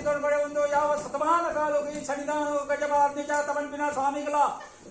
ತೊಡಗಡೆ ಒಂದು ಯಾವ ಶತಮಾನ ಕಾಲಕ್ಕೆ ಈ ಸನ್ನಿಧಾನ ಗಜಬಾರ್ನಿಜ ತಮನ್ಪಿನ ಸ್ವಾಮಿಗಳ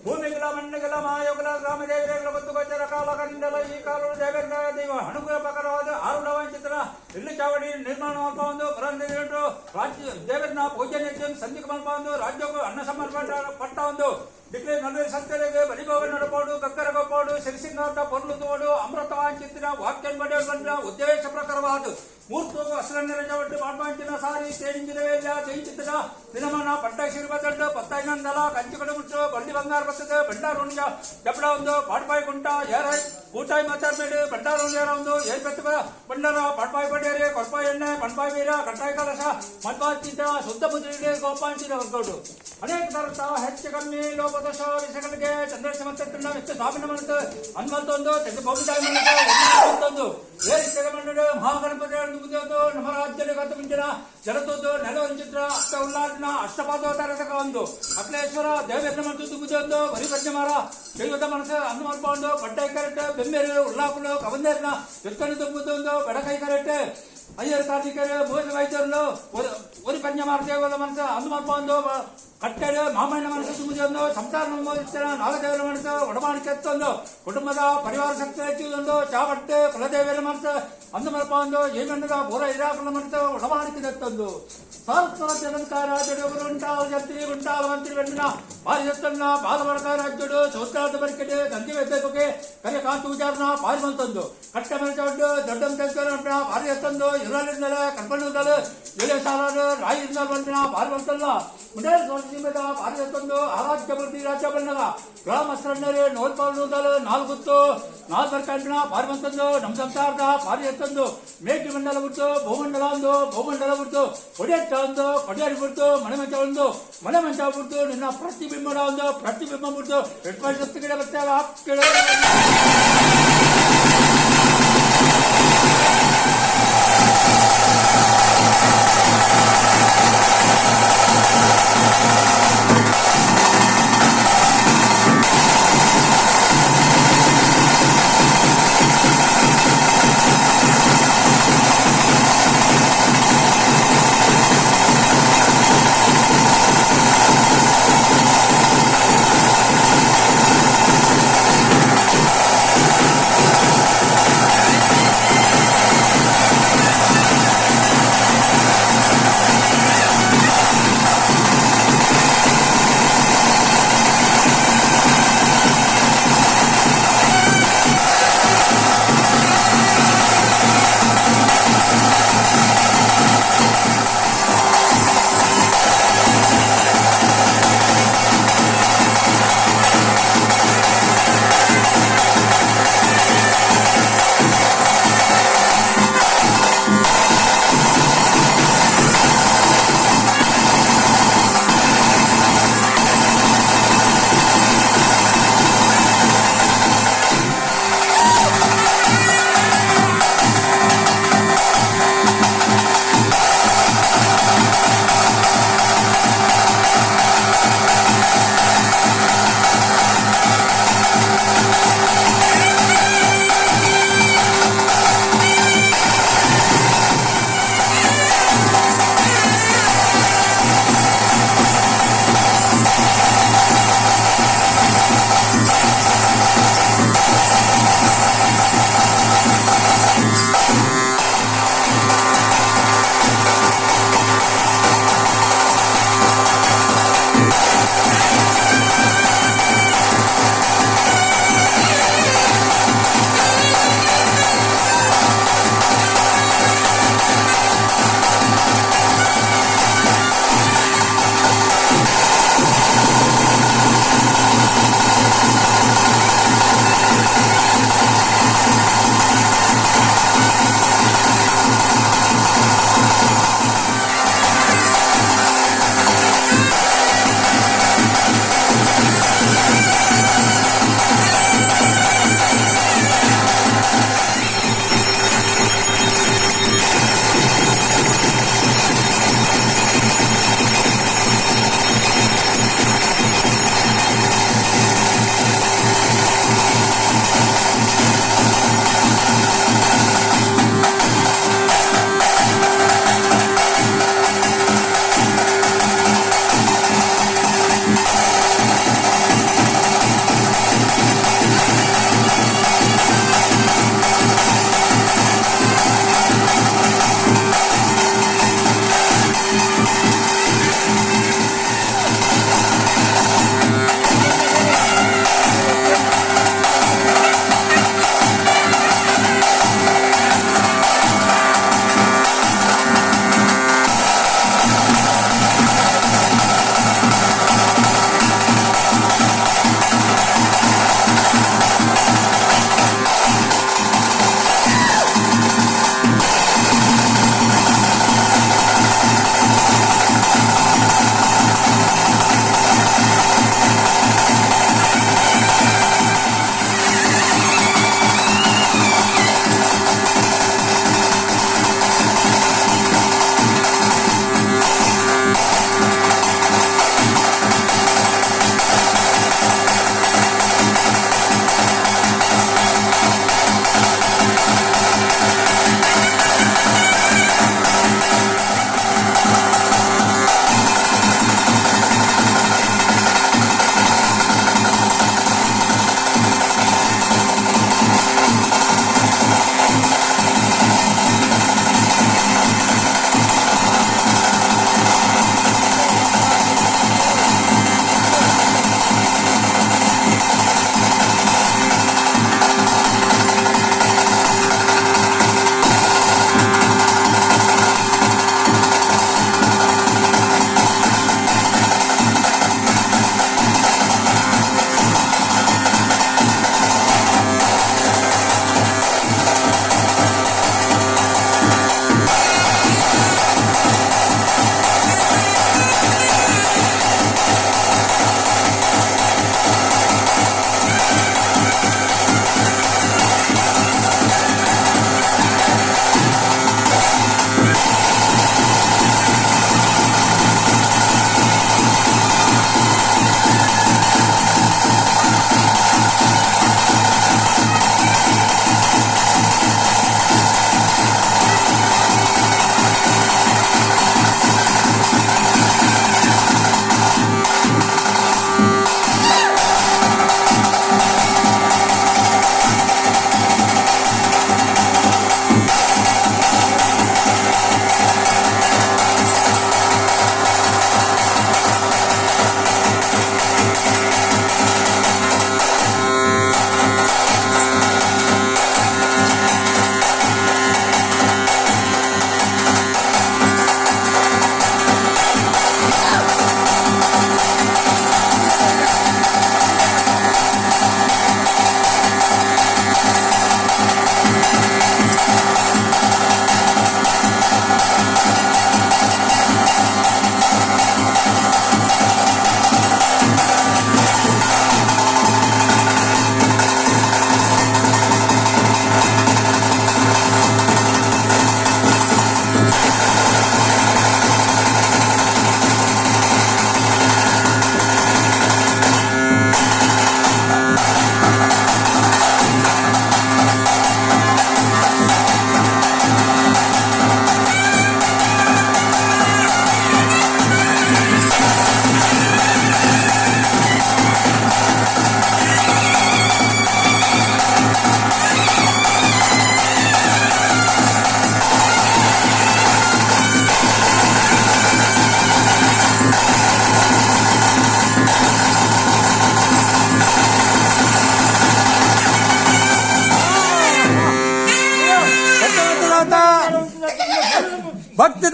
ಭೂಮಿಗಳ ಮಣ್ಣುಗಳ ಮಾಯೋಗಳ ಗ್ರಾಮ ದೇವರುಗಳ ಗೊತ್ತು ಗೋಚರ ಕಾಲ ಕಂಡಲ ಈ ಕಾಲು ದೇವರ ದೈವ ಅನುಗ್ರಹ ಪ್ರಕಾರವಾದ ಆರುಢವಾಂಚಿತರ ಇಲ್ಲು ಚಾವಡಿ ನಿರ್ಮಾಣ ಒಂದು ಪರಂದಿಟ್ಟು ರಾಜ್ಯ ದೇವರನ್ನ ಪೂಜೆ ಸಂಧಿಕ ಒಂದು ರಾಜ್ಯಕ್ಕೂ ಅನ್ನ ಸಮರ್ಪಣ ಪಟ್ಟ ಒಂದು ಡಿಕ್ಲೆ ನಡುವೆ ಸಂತರಿಗೆ ಬಲಿಭೋಗ ನಡಪಾಡು ಕಕ್ಕರ ಗೊಪ್ಪಾಡು ಸಿರಿಸಿಂಗಾರ್ಥ ಪೊರ್ಲು ತೋಡು ಅಮೃತ ವಾಂಚಿತ್ತಿನ ವಾಕ್ಯ ಬಂದ ಉದ್ದೇಶ ಪ್ರಕಾರವಾದ ಮೂರ್ತು ಅಸರನ್ನಿರಜವಟ್ಟು ಮಾಡ್ಮಾಂಚಿನ ಸಾರಿ ತೇಡಿಂಜಿನ ವೇಲ್ಯ ಜಯಿಚಿತ್ತಿನ ದಿನಮನ ಪಟ್ಟ ಶಿರ್ಬದಡ್ಡು ಪತ್ತೈನಂದಲ ಕಂಚುಕಡು ಮುಟ್ಟು ಬಳ್ಳಿ ಬಂಗಾರ ಬರ್ತದೆ ಬಂಡಾರ ಉಣ್ಯ ಜಬಡ ಒಂದು ಪಾಡ್ಪಾಯಿ ಕುಂಟ ಏರೈ ಕೂಟಾಯಿ ಮಾತಾಡ್ಬೇಡಿ ಬಂಡಾರ ಉಣ್ಯಾರ ಒಂದು ಏರ್ ಪೆತ್ತ ಬಂಡಾರ ಪಾಡ್ಪಾಯಿ ಬಡೇರಿ ಕೊಡ್ಪಾಯಿ ಎಣ್ಣೆ ಪಣ್ಪಾಯಿ ಬೀರ ಕಟ್ಟಾಯಿ ಕಲಶ ಮಡ್ಪಾಚಿತ ಶುದ್ಧ ಬುದ್ಧಿ ಗೋಪಾಂಚಿನ ವರ್ಗೌಡು ಅನೇಕ ತರತ ಹೆಚ್ಚು ಕಮ್ಮಿ ಲೋಪದೋಷ ವಿಷಯಗಳಿಗೆ ಚಂದ್ರಶಮತ್ತ ವಿತ್ತು ಸ್ವಾಮಿನ ಮನಸ್ಸು ಹನುಮಂತೊಂದು ತೆಗೆ ಭೂಮಿತಾಯಿ ಮನಸ್ಸು ಬೇರೆ ಮಂಡಳು ಮಹಾಗಣಪತಿ ಮುಂದೆ ನಮ್ಮ ರಾಜ್ಯದಲ್ಲಿ ಗತ ಮುಂಚಿನ ಜಲತೊಂದು ನೆಲವಂಚಿತ್ರ ಅಷ್ಟ ಉಲ್ಲಾಡಿನ ಅಷ್ಟಪಾದೋತಾರಕ ಒಂದು ಅಖಿಲೇಶ್ವರ ದೇವೇಂದ್ರ ಮನಸ್ಸು ಮುಂದೆ ಒಂದು ವರಿಪಂಚಮಾರ ದೈವದ ಮನಸ್ಸು ಹನುಮಂತ ಪಡ್ಡೈ ಕರೆಕ್ಟ್ ಬೆಮ್ಮೇರು ಉಲ್ಲಾಪುಲು ಕವಂದೇರಿನ ಎತ್ತನು ತುಂಬುತ್ತೊಂದು ಬೆಡಕೈ ಕರೆಕ್ಟ್ ಅಯ್ಯರ್ ಕಾರ್ತಿಕರು ಭೋಜ ವೈದ್ಯರು ഒരു പഞ്ഞമാർ ದೇವರ ಮನಸ್ಸು ಹನುಮಪ್ಪ ಒಂದು ಕಟ್ಟಡ ಮಾಮಣ್ಣ ಮನಸ್ಸು ತುಂಬುದೊಂದು ಸಂಸಾರ ನಾಗದೇವರ ಮನಸ್ಸು ಒಡಮಾಣಿಕೆತ್ತೊಂದು ಕುಟುಂಬದ ಪರಿವಾರ ಶಕ್ತಿ ಹೆಚ್ಚುವುದೊಂದು ಚಾವಟ್ಟೆ ಕುಲದೇವರ ಮನಸ್ಸು ಹನುಮಪ್ಪ ಒಂದು ಜೀವನದ ಪೂರ ಇರಾಕುಲ ಮನಸ್ಸು ಒಡಮಾಣಿಕೆತ್ತೊಂದು ಸಹಸ್ರ ರಾಜ್ಯಡು ಗುಂಟಾಲ ಜತ್ರಿ ಗುಂಟಾಲ ಮಂತ್ರಿ ಬೆಣ್ಣ ಪಾರಿಸತ್ತನ್ನ ಪಾಲವರ್ಗ ರಾಜ್ಯಡು ಸೌತ್ರಾದ ಬರಿಕೆಡೆ ಗಂಧಿ ವೆದ್ದಕ್ಕೆ ಕರೆ ಕಾಂತು ವಿಚಾರನ ಪಾರಿಮಂತಂದು ಕಟ್ಟ ಮನಚೊಡ್ಡು ದೊಡ್ಡ ತೆಂತನ ಪಾರಿಸತ್ತಂದು ಇರಲಿಂದಲೇ ಕಲ್ಪಣ್ಣದಲು ಏಳೆ ಸಾಲಾರು ರಾಯಿಂದ ಬಂದಿನ ಪಾರಿಮಂತಲ್ಲ ಮುಂಡೆ ಸೀಮೆದ ಪಾರಿಸತ್ತಂದು ಆರಾಧ್ಯ ಬುದ್ಧಿ ರಾಜ್ಯ ಬಣ್ಣದ ಗ್ರಾಮಸ್ಥರಣ್ಣರು ನೋಲ್ಪಾಲು ನಾಲ್ಗುತ್ತು ನಾಲ್ಕು ಪಾರಿಮಂತಂದು ನಮ್ಮ ಸಂಸಾರದ ಪಾರಿಸತ್ತಂದು ಮೇಟಿ ಮಂಡಲ ಬಿಟ್ಟು ಭೂಮಂಡಲ ಒಂದು ಭೂಮಂಡಲ ಬಿಟ್ಟು ಕೊಡಿಯಟ್ಟ ಒಂದು ಕೊಡಿಯರಿ ಬಿಡ್ತು ಮನೆ ಮಂಚ ಒಂದು ಮನೆ ಮಂಚ ಬಿಡ್ತು ನಿನ್ನ ಪ್ರತಿಬಿಂಬ ಒಂದು ಪ್ರತಿಬಿಂಬ ಬಿಡ್ತು ಎಟ್ಪಾಯಿ ಗಿಡ ಬರ್ತಾರೆ ಹಾಕ್ಕಿಡ.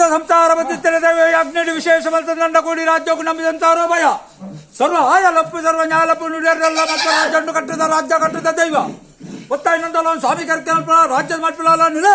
ಕಟ್ಟಿದ ಸಂಸಾರ ಬದ್ಧಿತ್ತಿನ ದೈವ ಅಗ್ನಿಡಿ ವಿಶೇಷ ಮಲ್ತಂಡ ಕೂಡಿ ರಾಜ್ಯಕ್ಕೂ ನಂಬಿದಂತಾರೋ ಭಯ ಸರ್ವ ಆಯಲಪ್ಪು ಸರ್ವ ಜ್ಞಾಲಪ್ಪು ನುಡಿಯರೆಲ್ಲ ಮತ್ತು ರಾಜ್ಯನ್ನು ಕಟ್ಟಿದ ರಾಜ್ಯ ಕಟ್ಟಿದ ದೈವ ಒತ್ತಾಯ ನಂದಲ ಸ್ವಾಮಿ ಕರ್ಕಲ್ಪ ರಾಜ್ಯದ ಮಾಡ್ಪಿಲ್ಲ ನಿಲ.